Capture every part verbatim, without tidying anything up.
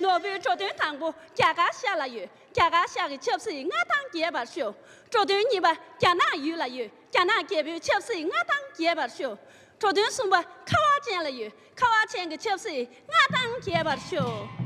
ནོར་བུའི་འགྲོ་དོན་དང་པོ་རྒྱ་གར་ཤར་ལ་ཡོད། རྒྱ་གར་ཤར་གྱི་ཆབ་སྲིད་མངའ་ཐང་རྒྱས་པར་ཤོག་འགྲོ་དོན་གཉིས་པ་རྒྱ་ནག་ཡུལ་ལ་ཡོད། རྒྱ་ནག་རྒྱལ་པོའི་ཆབ་སྲིད་མངའ་ཐང་རྒྱས་པར་ཤོག་འགྲོ་དོན་གསུམ་པ་ཁ་བ་ཅན་ལ་ཡོད། ཁ་བ་ཅན་གྱི་ཆབ་སྲིད་མངའ་ཐང་རྒྱས་པར་ཤོག་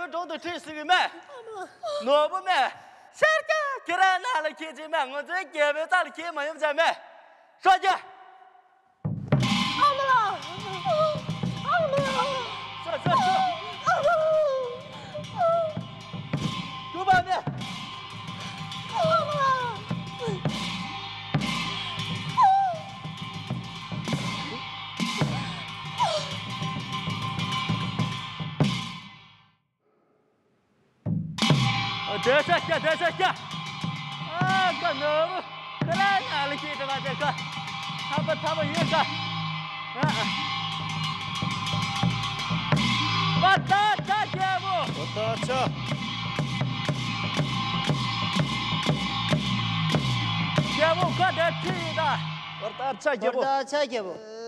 པོའི་དྲུང་དུ་ཁྲིད་ཟིན་གི་མེད། ནོར་བུ་མེད། ཤར་རྒྱག་ཁྱེད་རང་ནང་ལ་ཁྱེད་ཅིག་མེད། ང་ཚོའི་རྒྱལ་པོའི་རྩ་ལ་ཁྱེད་མ་ཡོང་བྱ་མེད། ཤོག་རྒྱག་ཨ་མ་ལགས། ཨ་མ་ལགས། ཤོག་ཤོག་ཤོག་ཨ་མ་ལགས། སྐྱོ་བ་མེད། ཨ་མ་ལགས། སྡོད་ཤག་སྡོད་ཤག་ཨ་ཀ་ནོར་བུ་ཁ་ལ་ན་ལ་ཁྱེད་དྲི་བ་དེ་ཀ་ཐ་པ་ཐ་པ་ཡོད་ཀ་ཨ་ཨ། པ་ད་ད་རྒྱལ་པོ། པ་ད་ཆ། རྒྱལ་པོ་ཁ་བརྡ་ཁྲིད་ཡིན་ད། པ་ད་ཆ་རྒྱལ་པོ། པ་ད་ཆ་རྒྱལ་པོ།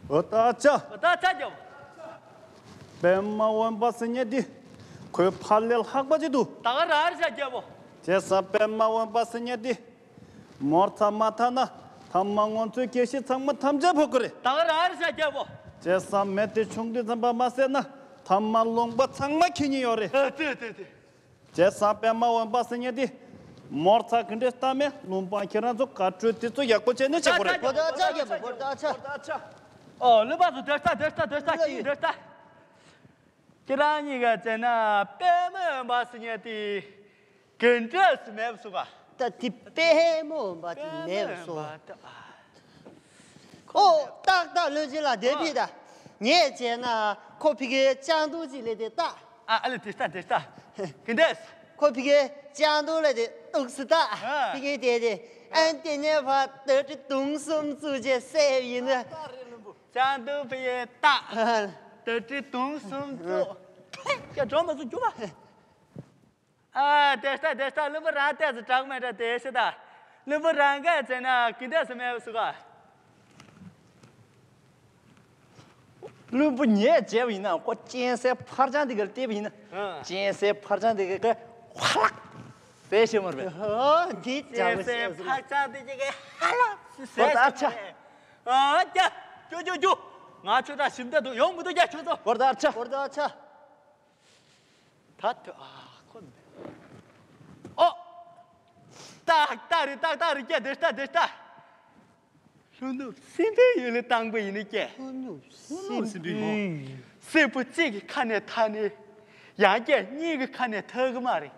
འོ་ད་ཆ། འོ་ད་ཆ་རྒྱལ་པོ། པདྨ་འོད་འབར་ཟེར་མཁན་འདི། ཁོའི་ཕ་ལས་ལྷག་པ་ཅིག་འདུག་ད་ག་རང་རེད་ཤག་རྒྱལ་པོ། བྱས་ཙང་པདྨ་འོད་འབར་ཟེར་མཁན་འདི། མོར་ཚ་མ་ཐ་ན། ཐ་མ་ང་ཚོའི་དགེ་བཤེས་ཚང་མ་ཐམས་ཅད་ཕོག་གི་རེད། ད་ག་རང་རེད་ཤག་རྒྱལ་པོ། བྱས་ཙང་མེ་དེ་ཆུང་དུས་ཙམ་པ་མ་བསད་ན། ཐ་མ་ལུང་པ་ཚང་མ་ཁྱེར་ཉེན་ཡོད་རེད། ཨ་ཏེ་ཏེ་ཏེ། བྱས་ཙང་པདྨ་འོད་འབར་ཟེར་མཁན་འདི། མོར་ཚ་གི་འདྲེ་ལྟ་མེད་ལུང་པ་ཁྱེད་རང་ཚོ་ག་སྤྲོད་དེ་ཚོ་ཡག་པོ་བྱས་ནས་བྱེད་དགོས་རེད། པོ་ཏ་ཆ་རྒྱལ་པོ། པོ་ཏ་ཆ། ཨོ་ལུང་པ་ཚོ་སྡོད་ཤག་སྡོད་ཤག་སྡོད་ཤག་ཁྱེད་གཉིས་སྡོད་ཤག་ཁྱེད་རང་གཉིས་ཀ་བྱས་ན་པདྨ་འོད་འབར་ཟེར་མཁན་དེ་ག་འདྲས་སེ་མེད་པ་སོང་ག་ད་དེ་པདྨ་འོད་འབར་དེ་མེད་པ་སོང་། ཨོ་ཏག་ཏག་བློན་ཆེན་ལགས་བསྡད་ཕྱིན་ད། ངས་བྱས་ན་ཁོ་ཕ་གིར་སྤྱང་གྲུང་ཅིག་སླེབས་ཏེ་ལྟ། ཨ་ཨ་ལེ་དེ་ལྟ་དེ་ལྟ། ག་འདྲས། ཁོ་ཕ་གིར་སྤྱང་གྲུང་སླེབས་ཏེ་ཏོག་ཙམ་ལྟ། ཨ། ཕ་གིར་བསྡད་དེ་ཨ་དེ་ནས་ཕར་ཏ་ཏྲི་དུང་གསུམ་བཙུགས་བྱས་བསད་ཡིན་ན། སྤྱང་གྲུང་ཕ་གིར་ལྟ། ཏ་ཏྲི་དུང་གསུམ་བཙུགས། ཡ་འགྲོ་མ་བཙུགས་རྒྱུ་མ། ཨ་དེ་ལྟ་དེ་ལྟ་བློན་པོ་རང་ལྟས་སུ་དྲག་མེད་འདྲ་དེ་ཤི་ད། བློན་པོ་རང་ག་བྱས་ན་ག་འདྲས་སེ་མེད་པ་སོང་ག་བླུན་པོ་ངས་བྱས་པ་ཡིན་ན་ཁོ་གཅན་གཟན་འཕར་སྤྱང་དེ་གར་བལྟས་པ་ཡིན་ན། ཨ། གཅན་གཟན་འཕར་སྤྱང་དེ་གར་ཧ་ལག་ཟེར་ཤེས་མ་རེད་པས། ཨ། འདི་ཅག་གཅན་གཟན་འཕར་སྤྱང་དེ་ག་གི་ཧ་ལག་ཟེར་ཤེས་མ་རེད། ཨ་ཀྱ། ཀྱུ་ཀྱུ་ཀྱུ། ང་ཁྱོད་རང་ཞིམ་དེ་འདུག་ཡོང་མི་འདུག་ཀྱ་ཁྱོད་ཚོ། གོར་ད་ཆ། གོར་ད་ཆ། ད་ཐུ་ཨ་ཁོ་མེད། ཨོ། ཏག་ཏག་རེད། ཏག་ཏག་རེད་ཀྱ། དེ་ལྟ་དེ་ལྟ། ལྷོ་ནུབ་སྲིན་པོའི་ཡུལ་ལ་བཏང་པ་ཡིན་ན་ཀྱ། ལྷོ་ནུབ་སྲིན་པོའི་ཡུལ། སྲིན་པོ་གཅིག་གི་ཁ་ནས་ཐར་ནས་ཡང་ཀྱ་གཉིས་ཀྱི་ཁ་ནས་ཐར་གི་མ་རེད།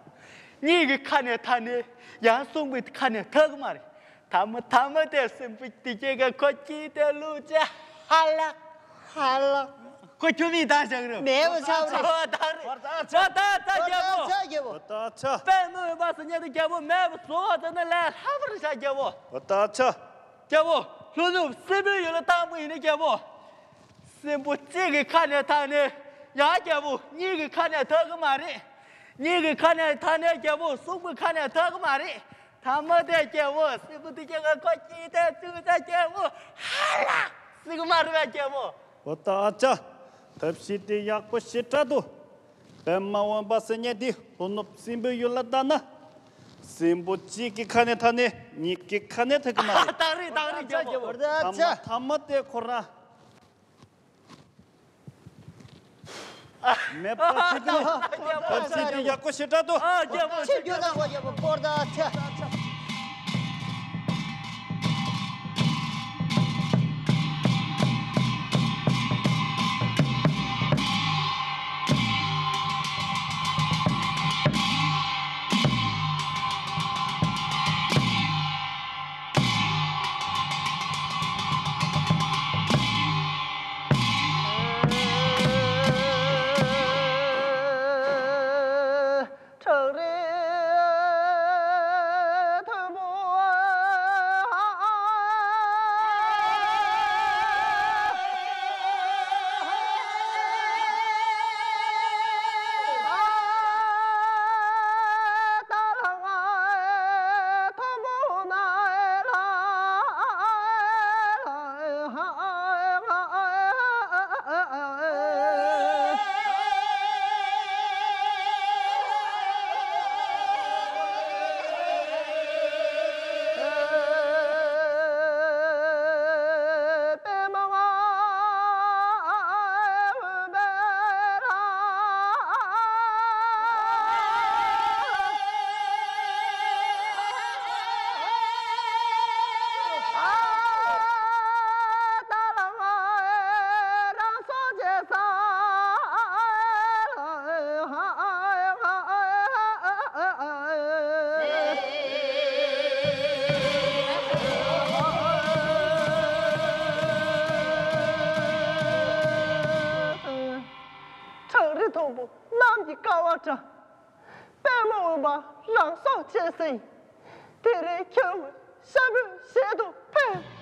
གཉིས་ཀྱི་ཁ་ནས་ཐར་ནས་ཡང་གསུམ་པའི་ཁ་ནས་ཐར་གི་མ་རེད། ཐ་མ་ཐ་མ་དེ་སྲིན་པོ་དེ་ཀྱེ་ག་ཁོ་ཅི་དེ་ལུག་ཅེ་ཧ་ལག་ཧ་ལག་ཁོ་ཁྱུ་མིག་དང་ཞག་རུ་མེད་པ་ཆགས་རེད། ཨོ་ད་རེད། ཨོ་ད་ད་རྒྱལ་པོ། ཨོ་ད་ཆ། པདྨ་འོད་འབར་ཟེར་མཁན་དེ་རྒྱལ་པོ་མེད་པ་བཟོ་བ་ཙམ་ན་ལས་སླ་པོ་རེད་ཤག་རྒྱལ་པོ། ཨོ་ད་ཆ། རྒྱལ་པོ། ལྷོ་ནུབ་སྲིན་པོའི་ཡུལ་ལ་བཏང་པ་ཡིན་ན་རྒྱལ་པོ། སྲིན་པོ་གཅིག་གི་ཁ་ནས་ཐར་ནས་ཡང་རྒྱལ་པོ་གཉིས་ཀྱི་ཁ་ནས་ཐར་གི་མ་རེད། གཉིས་ཀྱི་ཁ་ནས་ཐར་ནས་རྒྱལ་པོ་གསུམ་གྱི་ཁ་ནས་ཐར་གི་མ་རེད། ཐ་མ་དེ་རྒྱལ་པོ་སྲིན་པོ་དེ་ཀྱེ་ག་ཁོ་ཅི་དེ་ཙུག་ད་རྒྱལ་པོ་ཧ་ལག་ཟེར་གི་མ་རེད་པས་རྒྱལ་པོ། ཨོ་ད་ཨ་ཅག་ཐབས་ཤེས་དེ་ཡག་པོ་ཞེ་དྲག་འདུག་པདྨ་འོད་འབར་ཟེར་མཁན་དེ་ལྷོ་ནུབ་སྲིན་པོའི་ཡུལ་ལ་བཏང་ན། སྲིན་པོ་གཅིག་གི་ཁ་ནས་ཐར་ནས་གཉིས་ཀྱི་ཁ་ནས་ཐར་གི་མ་རེད། ད་རེད་ད་རེད་རྒྱལ་པོ། ཨོ་ད་ཨ་ཅག་ཐ་མ་ཐ་མ་དེ་ཁོ་རང་མེད་པ་ཅིག་ནི། ཨ་རྒྱལ་པོ། ཨ་ཅག་དེ་ཡག་པོ་ཞེ་དྲག་འདུག་ཨ་རྒྱལ་པོ། ཆིབས་བསྒྱུར་གནང་དགོས། རྒྱལ་པོ་སྐོར་ད་ཆ། ཁྲག་རི་མཐོན་པོ་གནམ་གྱི་ཀ་བ་འདྲ། པདྨ་འོད་འབར་རང་སྲོག་བཅད་ཟིན། དེ་རིང་ཁྱོད་ཤ་བོས་ཞལ་དུ་ཕེབས།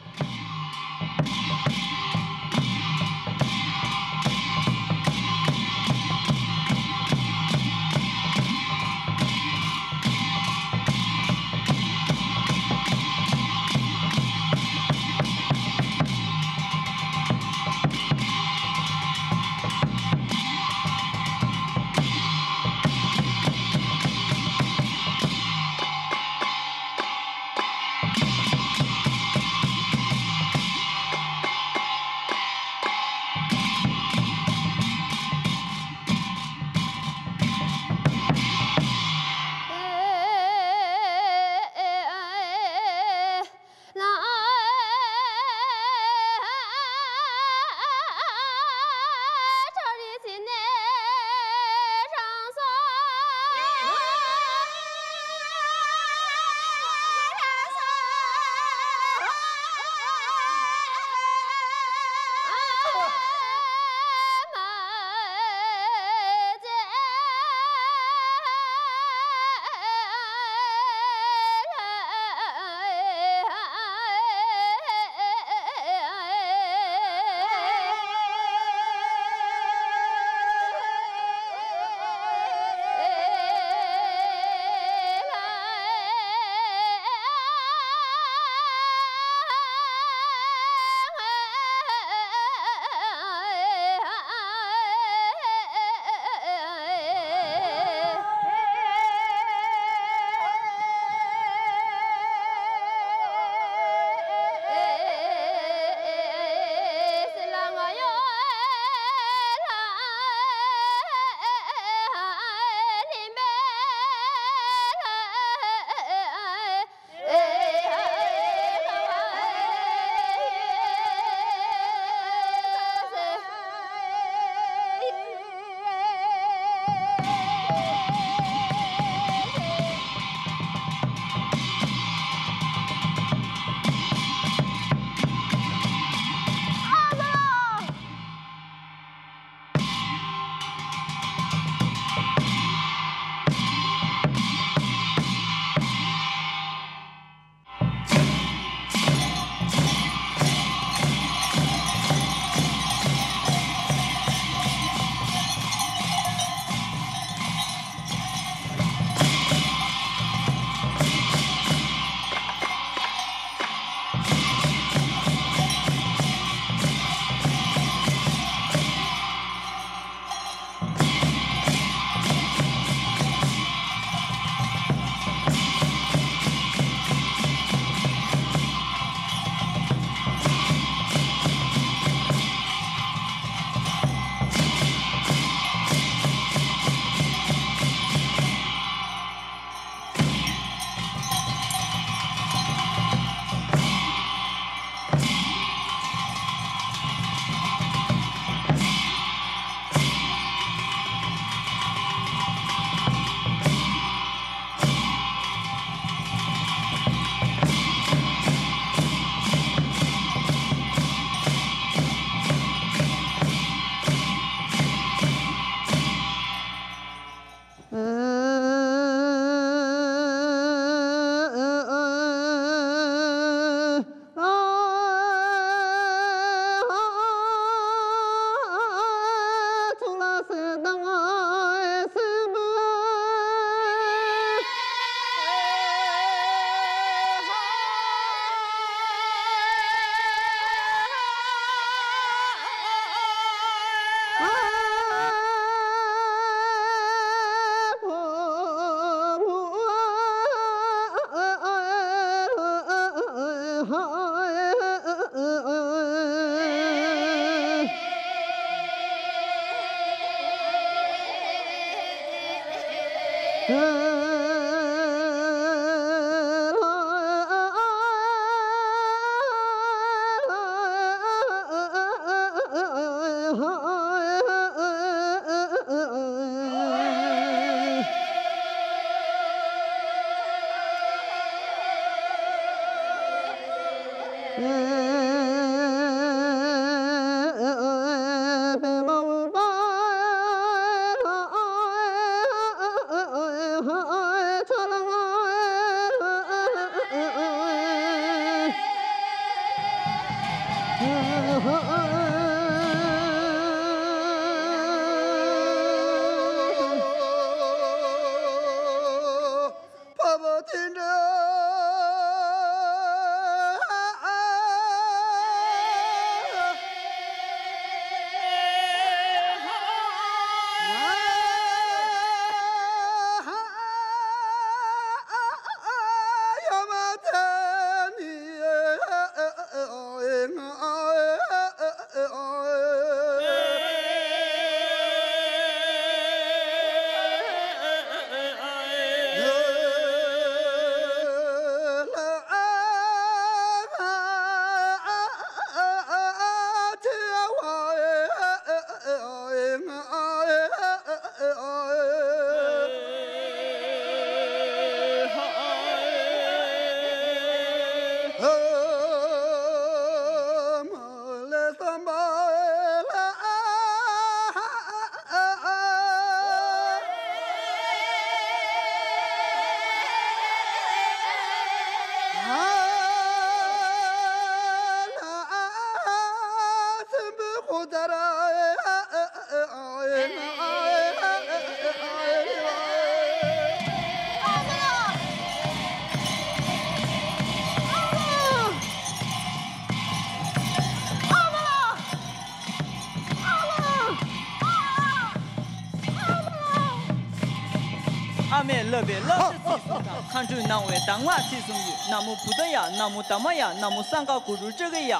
ཨ་མས་བསླབས་པའི་བསླབ་བྱ་ཚིག་གསུམ་དང་། མཁའ་འགྲོས་གནང་བའི་གདམས་ངག་ཚིག་གསུམ་ཡོད། ན་མོ་བུདྡྷ་ཡ། ན་མོ་དྷརྨ་ཡ། ན་མོ་སངྒྷ་གུ་རུ་ཙཀ་ཡ།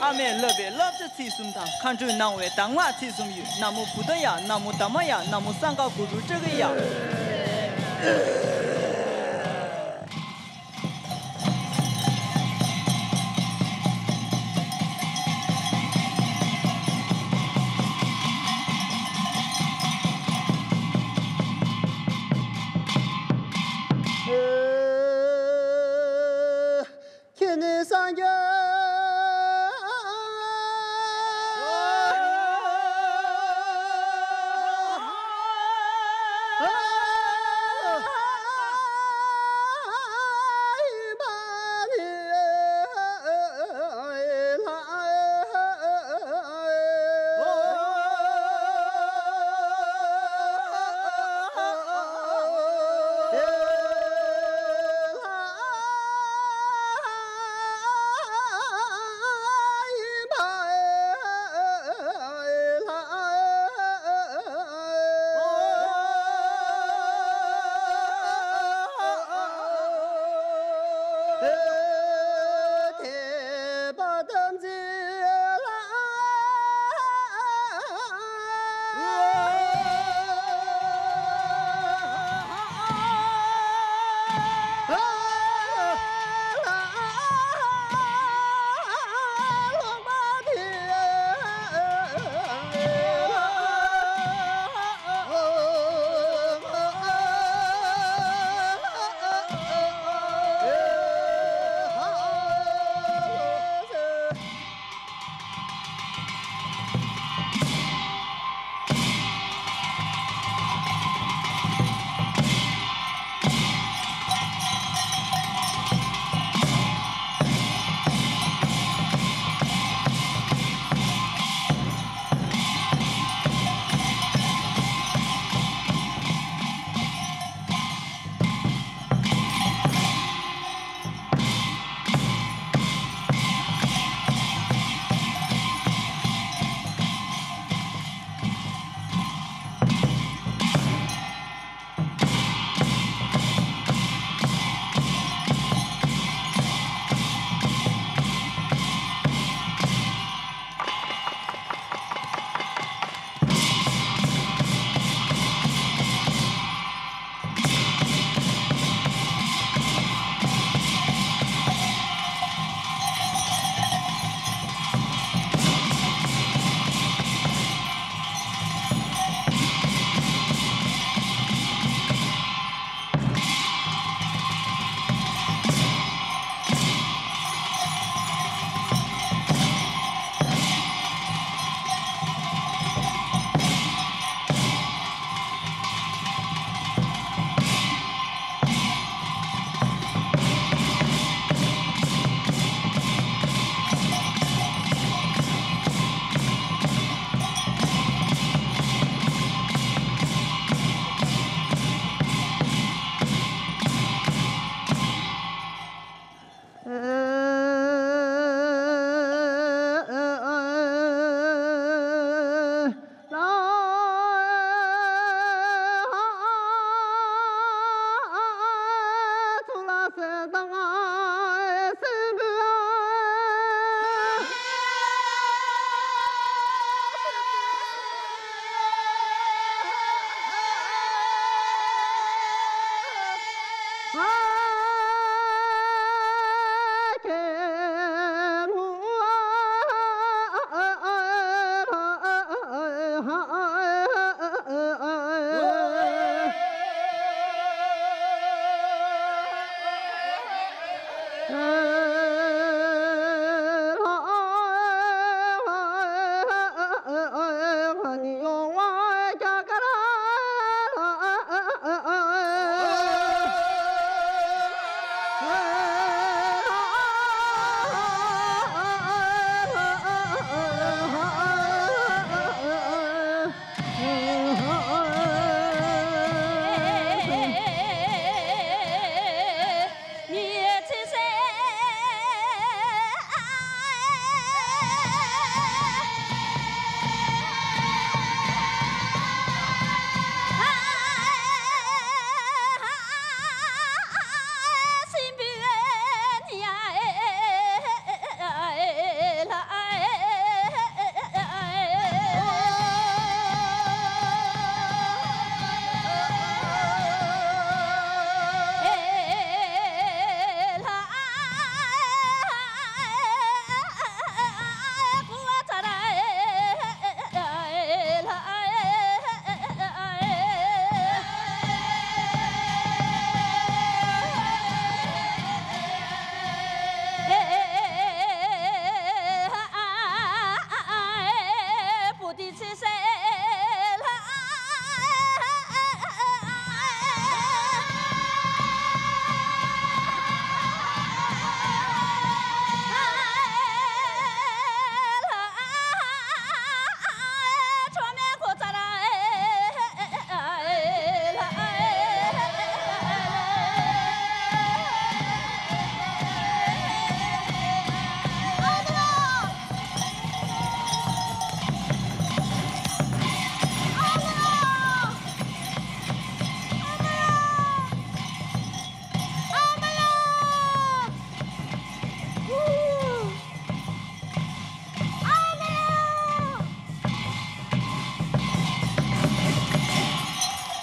ཨ་མས་བསླབས་པའི་བསླབ་བྱ་ཚིག་གསུམ་དང་། མཁའ་འགྲོས་གནང་བའི་གདམས་ངག་ཚིག་གསུམ་ཡོད། ན་མོ་བུདྡྷ་ཡ། ན་མོ་དྷརྨ་ཡ། ན་མོ་སངྒྷ་གུ་རུ་ཙཀ་ཡ། ཁྱེད་ནི་སངས་རྒྱས།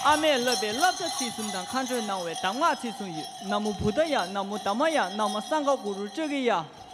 ཨ་མས་བསླབས་པའི་བསླབ་བྱ་ཚིག་གསུམ་དང་། མཁའ་འགྲོས་གནང་བའི་གདམས་ངག་ཚིག་གསུམ་ཡོད། ན་མོ་བུདྡྷ་ཡ། ན་མོ་དྷརྨ་ཡ། ན་མོ་སངྒྷ་གུ་རུ་ཙོ་ཀི་ཡ།